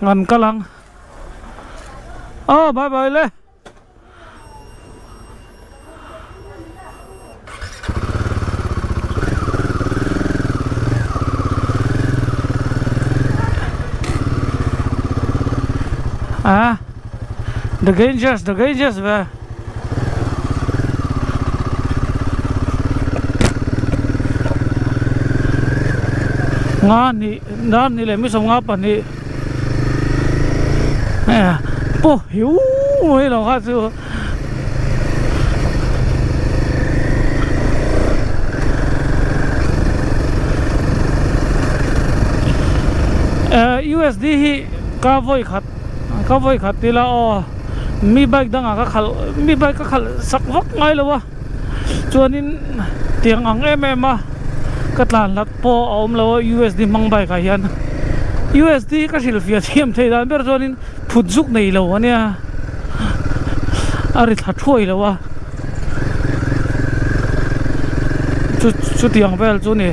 Ngan kal ang. Aw bye bye le. Ah, the Ganges, the Ganges ve. Nga ni, dar ni leh mi sawmnga pahnih. Pawh hiu mai lo kha chu. USD hi ka vawi khat ka vawi khat tila aw mi bike dangah ka khalh mi bike ka khalh sak vak ngai lo a chuanin tiang ang em em a ka tlan hlat pawh a awm lo a USD hmang bike ah hian USD hi ka hrilhfiah thiam thei dan ber chuanin phut zuk nei lo a nia a ri thla thuai lo a chu chutiang vel chu ni.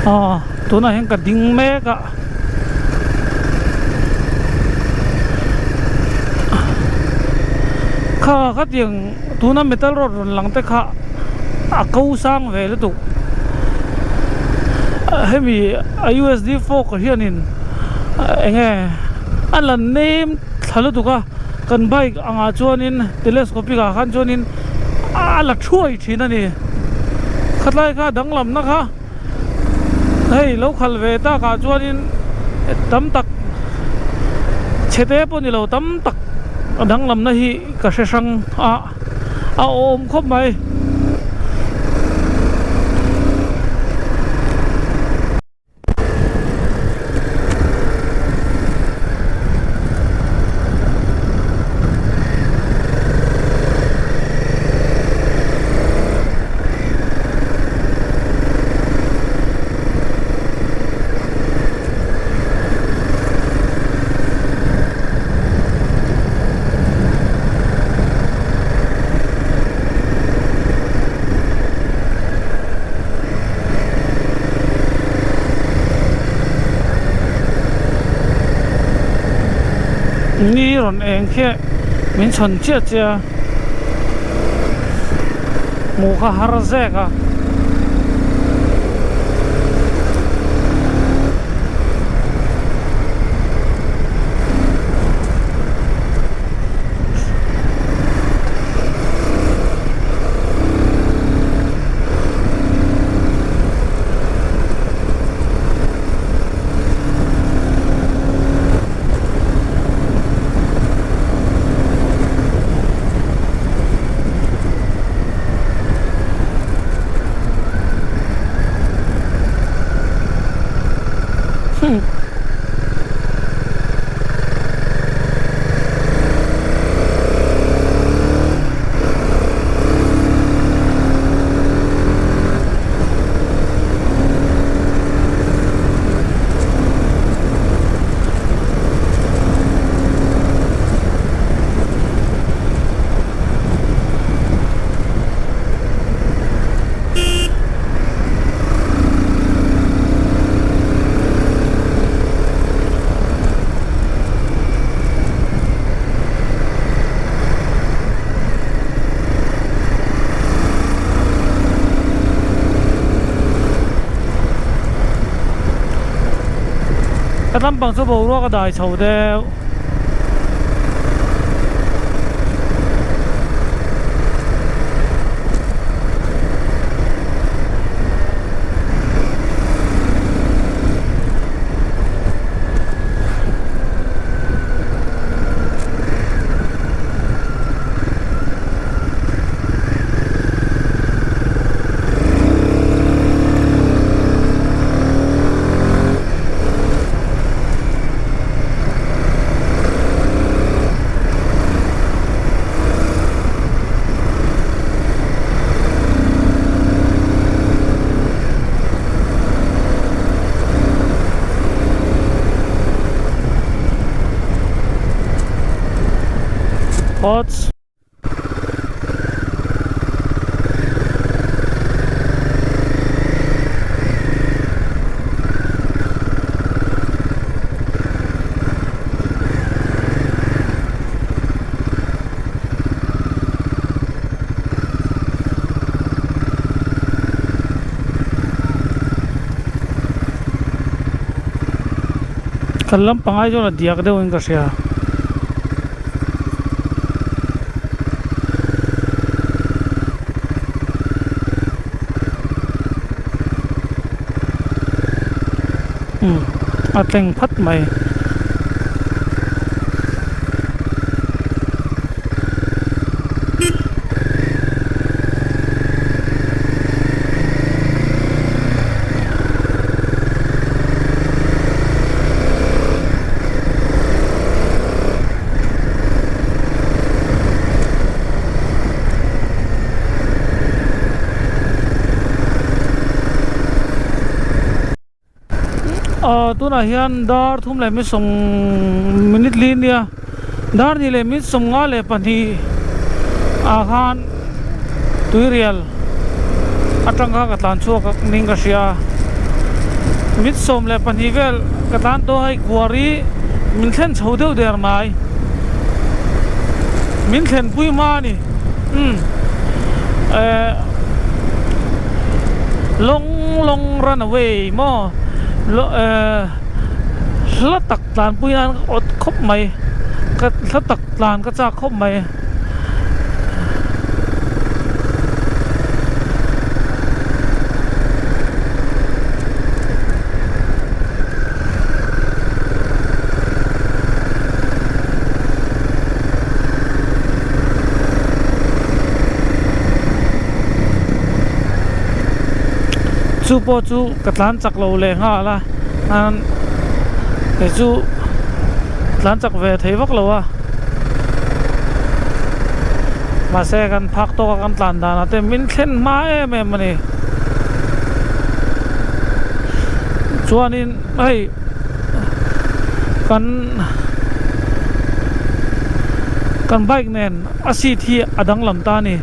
Aw tunah hian ka ding mek a kha khatiang tuna metal rod rawn lang te kha a ko sang ve lutuk hemi a U_S_D fork ah hianin eng nge a la nem thla lutuk a kan bike angah chuanin telescopic ah khan chuanin a la thuai thin a ni khatlai kha danglamna kha hei lo khalh ve takah chuanin tam tak chhe te pawh ni lo tam tak a danglamna hi ka hre hrang a a awm khawp mai. Ni rawn eng khiah min chhawn chiah chiah a hmuh kha har zek a. Ka lampang chu boruak a dai chho deuh. Phawts. Kan lam pangai chuan a diak deuhin ka hria. Umm a tleng phat mai. Aaa tunah hian dar thum leh mi sawm minute li nia dar ni leh minute 52 ah khan tuirial atang kha ka tlan chhuak ning ka hria minute 12 vel ka tlan tawh a hei kuari min thlen chho deuh der mai min thlen pui hma a ni umm ehh long long run away maw ehh hla tak tlan pui nan ka awt khawp mai ka hla tak tlan ka chak khawp mai. Chu pawh chu ka tlan chak lo leh nghal a an kei chu tlan chak ve thei vak lo a mahse kan phak tawk a kan tlan danah te min thlen hma em em a ni chuanin hei kan kan bike nen a seat hi a danglam ta a ni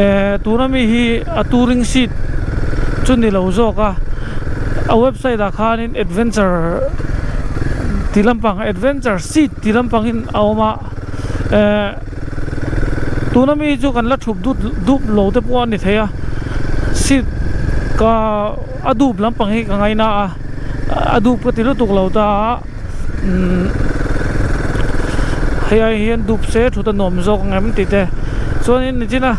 eh tuna mi hi a touring seat chu ni lo zawk a a website ah khanin adventure tih lampang adventure seat tih lampangin a awm a eh tuna mi hi chu kan la thup dut dup lo te pawh a ni thei a seat ka a dup lampang hi ka ngaina a a dup ka ti lutuk lo ta a umm hei ai hian dup se thut a nuam zawk ang em tih te chuanin nichina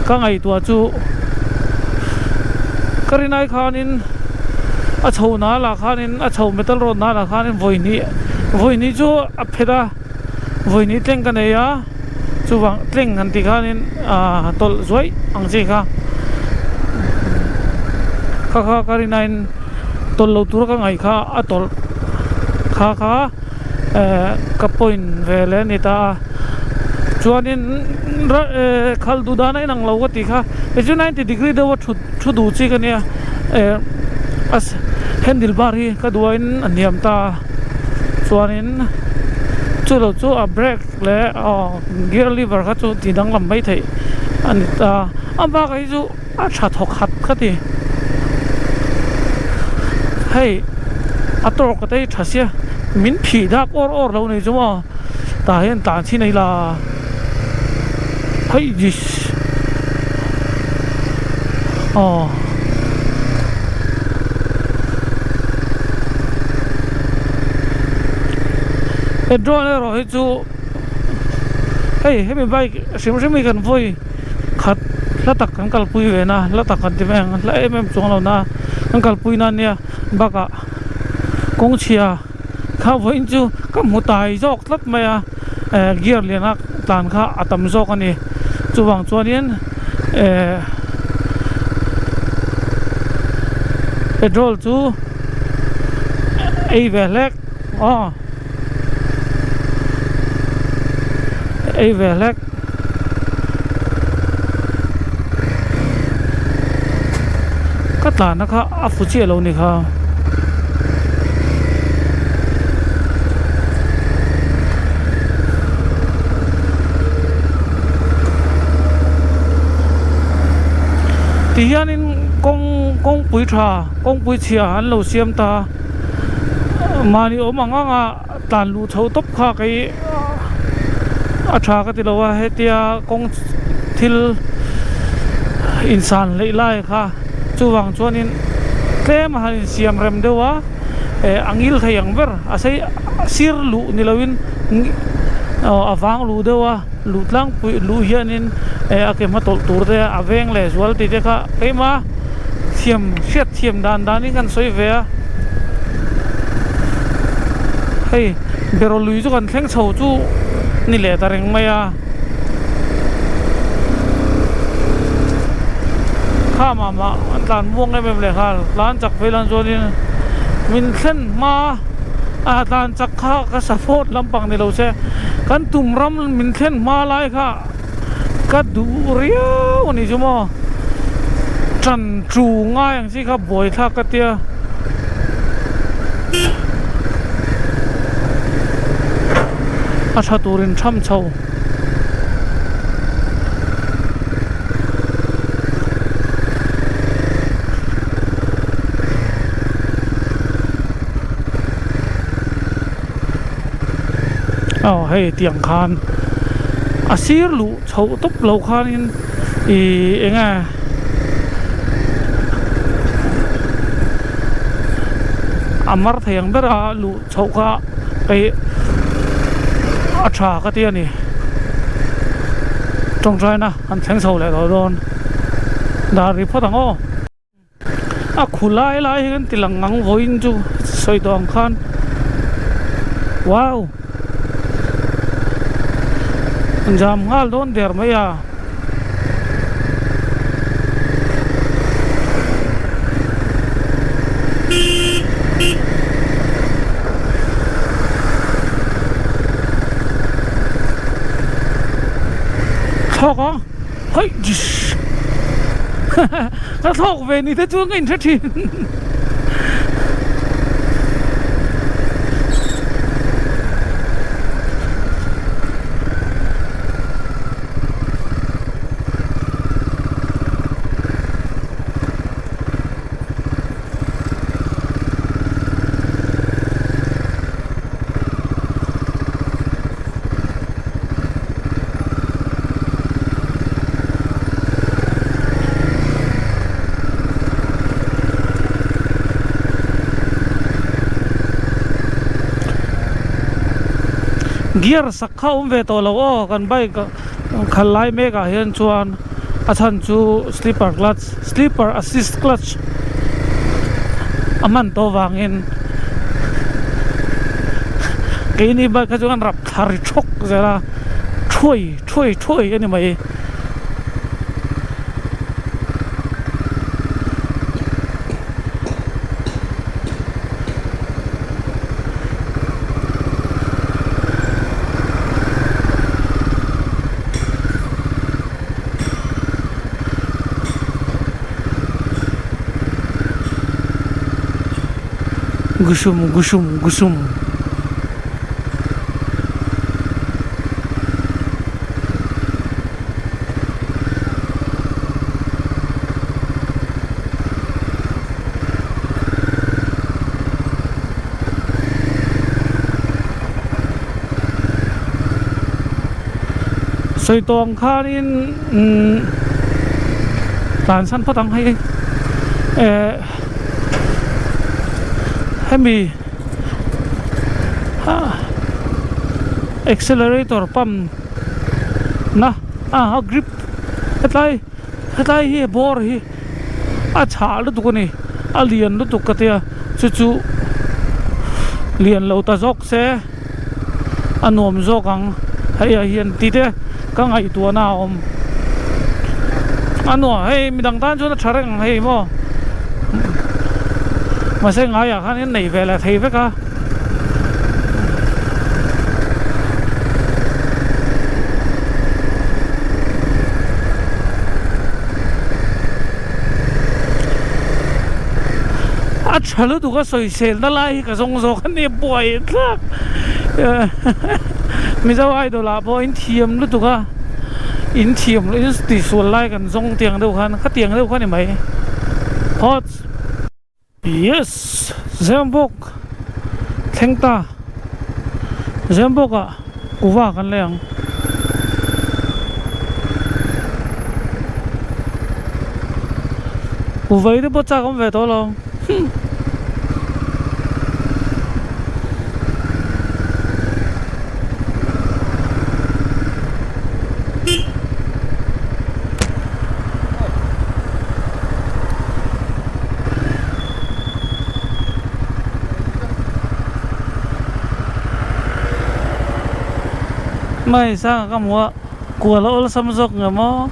ka ngaihtuah chu ka rinai khanin a chho nal ah khanin a chho metal road nal ah khanin vawi hnih vawi hnih chu a phet a vawi hnih tleng ka nei a chuvang tleng han tih khanin ahh tawlh zuaih ang chi kha kha kha ka rinaiin tawlh loh tur ka ngaih kha a tawlh kha kha eh ka point ve leh a ni ta a chuanin eh khalh duh dan a inang lo ka tih kha kei chu ninety degree deuh a thut thu duh chi ka nia eh a handle bar hi ka duh aiin a hniam ta a chuanin chu lo chu a brake leh aw gear lever kha chu tih danglam mai theih a ni ta a bakah hi chu. A tha thawk khat ka ti. Hei a tawk te hi tha sia min phih dak awr awr lo ni chu maw tah hian tlan chhin a ila hei jish aw. Petrol erawh hi chu hei hemi bike hrim hrim hi kan vawi. Khat hla tak kan kalpui ve na hla tak kan ti mai ang hla em em chuang lo na kan kalpui na ania bakah kawng chhia kha vawiin chu ka hmu tai zawk tlat mai a eh gear lian a tlan kha a tam zawk a ni chuvang chuanin eh petrol chu ei ve hlek aw. Ei ve hlek. Ka tlanna kha a fu chiah lo ni kha. Ti hianin kawng kawngpui tha kawngpui chhia an lo siam ta mahni awm ang ang a tlan luh chho tawp kha kei a tha ka ti lo a hetia kawng thil insan hleih lai kha chuvang chuanin tlem a han insiam rem deuh a eh a ngil thei ang ber a sei sir luh ni loin a vang luh deuh a. Luh tlangpui luh hianin eh a ke hma tawlh tur te a veng leh zual tih te kha keimah thiam hriat thiam dan danin kan sawi ve a hei beraw lui chu kan thleng chho chu ni leh ta reng mai a kha mah mah an tlan muang em em leh nghal tlan chak phei lan chuanin min thlen hma a tlan chak kha ka support lampang ni lo se kan tum ram min thlen hma lai kha ka duh riau a ni chu maw tan chu ngai ang chi kha buai thlak ka tia a tha turin tham chho. Aw hei tiang khan a sir luh chhoh tawp lo khanin ih eng nge a mar thei ang ber a luh chhoh kha hei a tha ka ti a ni tawngtaina an thleng chho leh tawh dawn dar ri phawt ang aw. A khu lai lai hi kan ti lang ang vawiin chu sawi tawh ang khan wow an jam nghal dawn der mai a. Thlawk ang. Hei ka thlawk ve ni te chuan ka inhre thin. Gear sak kha awm ve tawh lo aw kan bike khalh lai mek ah hian chuan a chhan chu slipper clutch slipper assist clutch a hman tawh vangin keini bike kha chuan rap thla ri thawk zel a thuai thuai thuai a ni mai. Gusum gusum gusum. Sawi tawh ang khanin umm tlansan phawt ang hei eh hemi accelerator pump na a grip hetlai hetlai hi bawr hi a chhah lutuk a ni a lian lutuk ka tia chu chu lian lo ta zawk se a nuam zawk ang hei ah hian ti te ka ngaihtuah na a awm a nuam hei midang tan chuan a tha reng ang hei maw mahse ngaiah khan in nei ve leh thei vek a. A tha lutuk a sawisel na lai hi ka zawng zawk a ni buai thlak Mizo idol ah pawh in thiam lutuk a. In thiam loh in tihsual lai kan zawng tiang deuh khan khatiang deuh kha ni mai hot yes Zembawk thleng ta Zembawk ah kuva kan lei ang. Kuvai te pawh chak awm ve tawh lo. Mai sang ka hmu a kual a awlsam zawk nge maw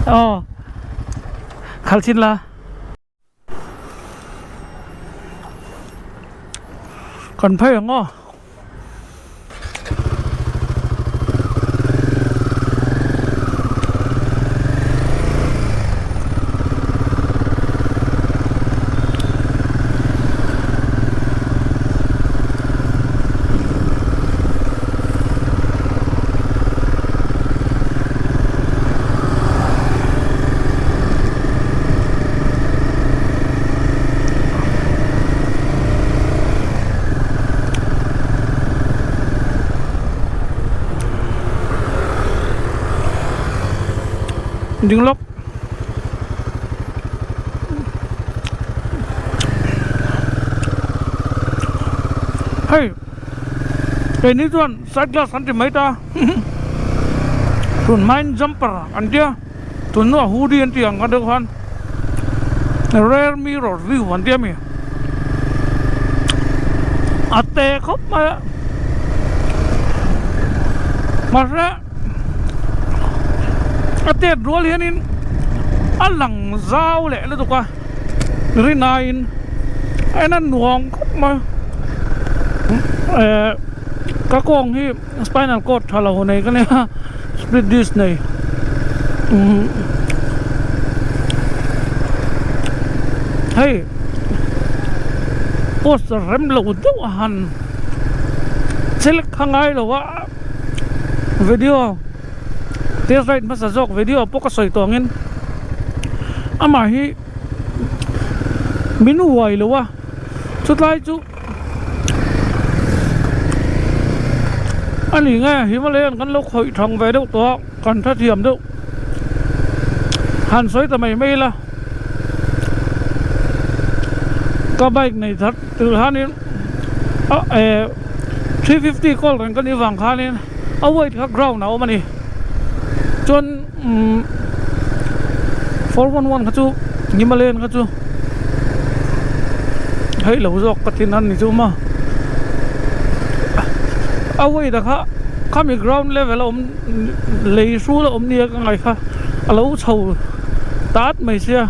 aw khalh chin la. Kan phei ang aw. Ding lawk hei keini chuan side glass kan ti mai ta tun hmain jumper an tia tun hnuah hoodie an tih ang kha deuh khan rear mirror view an tia mi a te khawp mai a mahse a tet rual hianin a lang zau leh lutuk a rinaiin a en a nuam khawp mai eh ka kawng hi spinal cord tha lo nei ka nia split disc nei umm hei poster rem lo deuh a han chilk kha ngai lo a video test ride hmasa zawk video pawh ka sawi tawh angin amah hi min uai lo a chutlai chu. A ni nge Himalayan kan lo khawih thang ve deuh tawh a kan hrethiam deuh han sawi ta mai mai ila ka bike nei that tur hianin a eh 350 kawl reng ka nih vang khanin a weight kha ground a awm a ni chuan umm 411 kha chu Himalayan kha chu hei lo zawk ka tin a ni chu maw a weight a kha khami ground level a awm lei hrul a awm nia ka ngaih kha a lo chho tat mai sia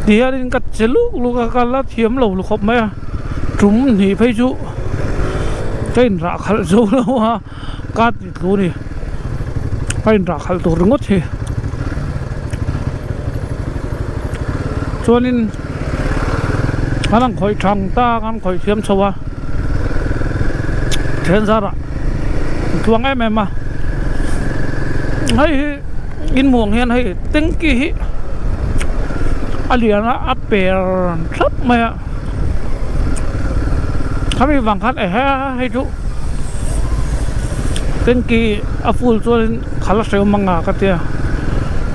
ti hianin ka che luk luk a ka la thiam lo lu khawp mai a tum hnih phei chu ka inrah khalh zo lo a. Ka ti tlu a ni a inrah khalh tur ringawt hi chuanin an han khawih thang ta a an khawih thiam chho a then zarah an tluang em em a hei hi inmuang hian hei tanky hi a lian a a per thlap mai a khami vang khan ehe hei chu. Tanky a full chuanin khal a hreu mang a ka tia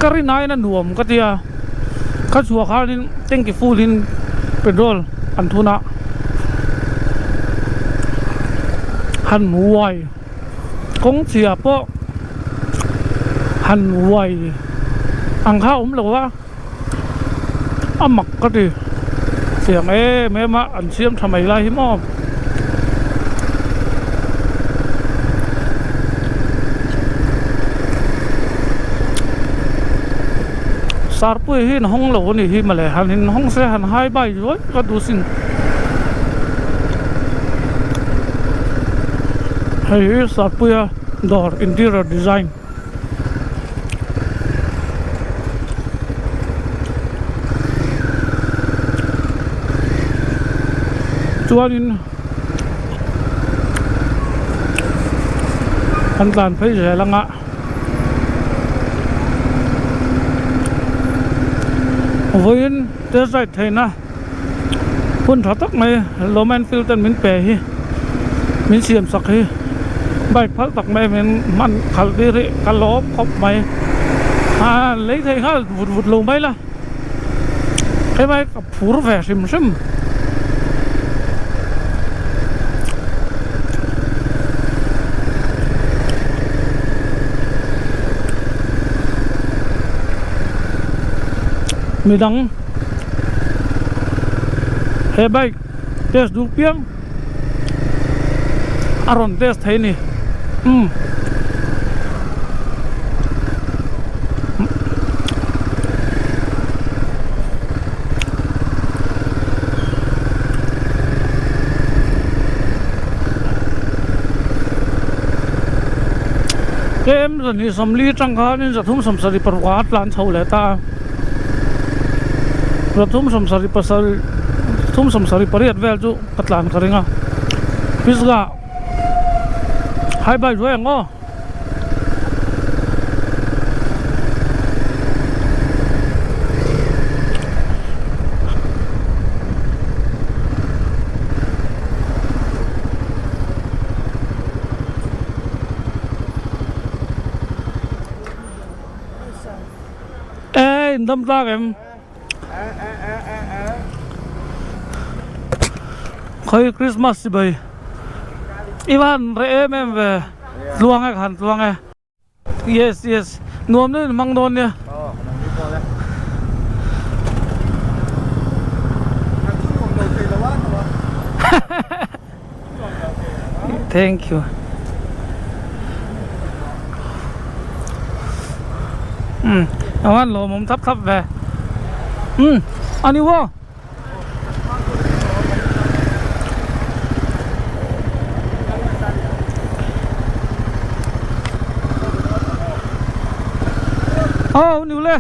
ka rin aiin a nuam ka tia ka chhuah khanin tanky full in petrol an thun a han uai kawng chhia pawh han uai ang kha a awm lo a a mak ka ti chiang em em a an siam tha mai lai hi maw. Sarpui hi an hawng lo a nih hi mawle han in hawng se han hai bai zuai ka duh sin hei hi Sarpuia dawr interior design. Chuanin Kan tlan phei zel ang a. Vawiin test ride theihna hun tha tak mai Lawma Enfield ten min pe hi min siam sak hi bike phal tak mai min hman khalh tir hi ka lawm khawp mai a lei thei nghal vut vut lo mai la hei ka phur ve hrim hrim. Midang he bike test duh piang a rawn test thei a ni umm. Tlem zahnih sawmli atang khanin 376 a tlan chho leh ta a, 376 378 vel chu ka tlan ka ring a, Pisgah hai bike ruai ang aw. Ê in dam tlak em khawi Christmas chibai i van reh em em ve. Tluang e ka han tluang e. Yes yes nuam deuhin hmang dawn nia. Thank you. Um awan lawmawm thap thap ve. Um ani wo. Aw ni le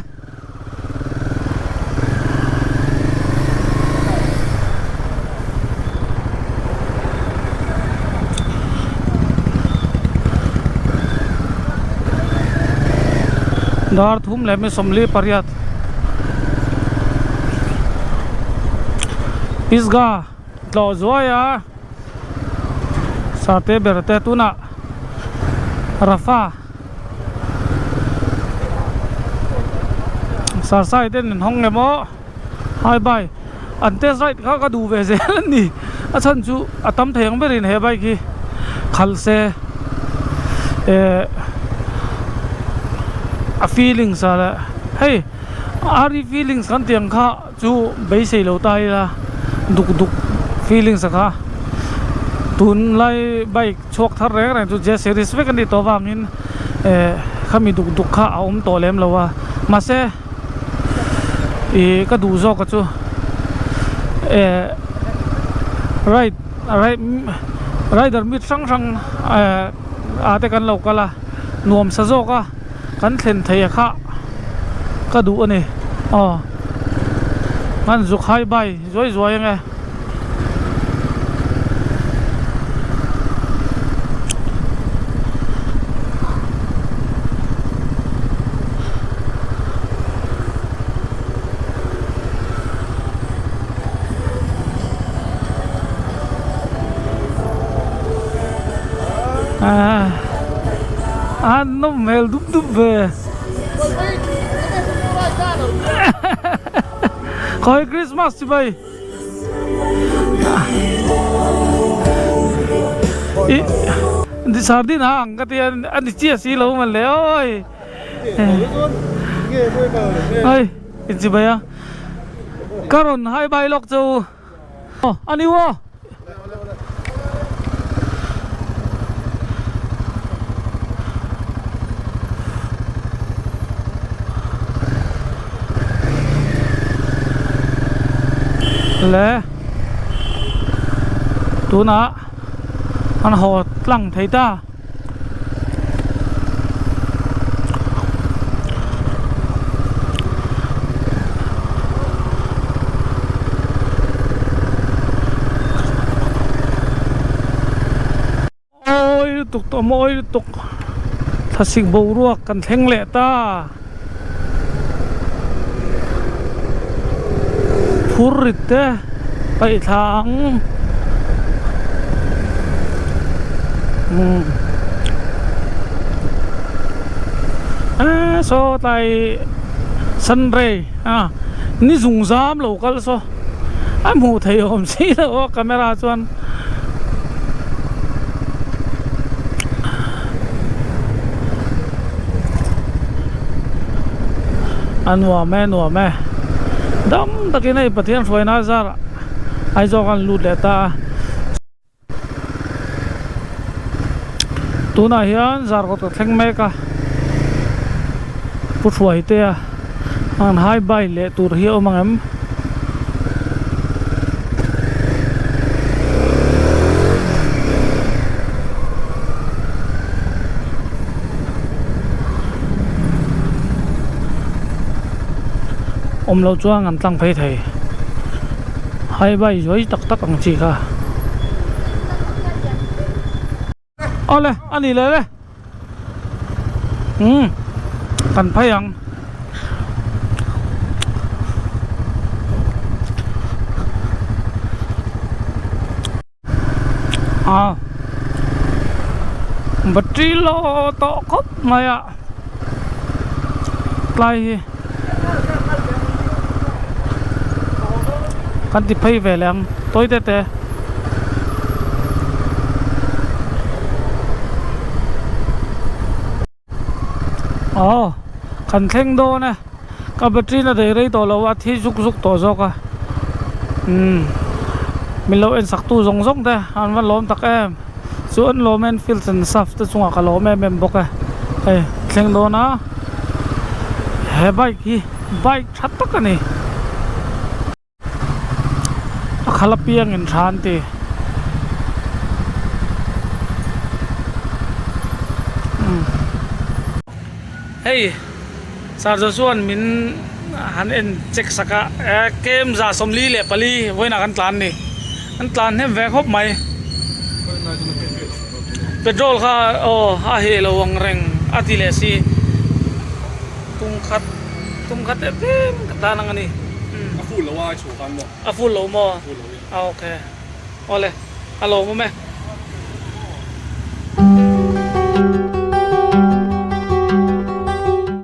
Dar thum leh mi 48 Pisgah tlawh zuai a sate ber te tunah Rafa Sarsai ten an hawng em aw hai bike an test ride kha ka duh ve zel a ni a chhan chu a tam thei ang berin he bike hi khalh se eh a feelings ah leh hei ari feelings kan tih ang kha chu beisei lo ta ila duk duk feelings a kha tunlai bike chhuak thar reng reng chu j series vek a nih tawh avangin eh khami duk duk kha a awm tawh lem lo a mahse ih ka duh zawk a chu eh ride ride rider mit hrang hrang eh ah te kan lo kal a nuam sa zawk a kan thlen theih a kha ka duh a ni aw an zuk hai bai zuai zuai ang e. A nawm hmel dup dup ve. Khawi Christmas chi bai. I sardine a ang ka tia a ni chiah si lo man le oi. Oi in chi bai a. Ka rawn hai bai lawk che u. A ni aw. Le tunah an haw tlang thei ta. Awi lutuk tawh mawi lutuk. Thlasik boruak kan thleng leh ta. Phur rit te paih thla ang. Umm. Eee saw tlai sun ray a ni zung zam lo kal saw a hmuh theih awm si lo a camera chuan. A nuam e nuam e dam takin hei Pathian hruaina zarah Aizawl khan lut leh ta a tunah hian zarkawt ka thleng mek a pu hruaitea an hai bai leh tur hi a awm ang em. Awm loh chuan an tlang phei thei hai bai zuai tak tak ang chi kha. Awle a ni leh le umm kan phei ang. A battery law tawh khawp mai a tlai hi kan ti phei ve leh ang tawi te te. Aw kan thleng dawn e ka battery na daih rei tawh lo a thi zuk zuk tawh zawk a umm min lo en sak tu zawng zawng te an va lawm tak em chuan lawm en fields and staff te chungah ka lawm em em bawk e hei thleng dawn a he bike hi bike tha tak a ni. A khal apiang in tha an ti. Hei Sir Joshua min han en check sak a kem 144 vawiinah kan tlan a ni an tlan hnem ve khawp mai petrol kha aw a heh lo ang reng a ti leh si tum khat tum khat em em ka tan ang a ni. A full lo a i chhuah khan maw? A full lo maw? A full lo in. A ok. Awle, a lawmawm e.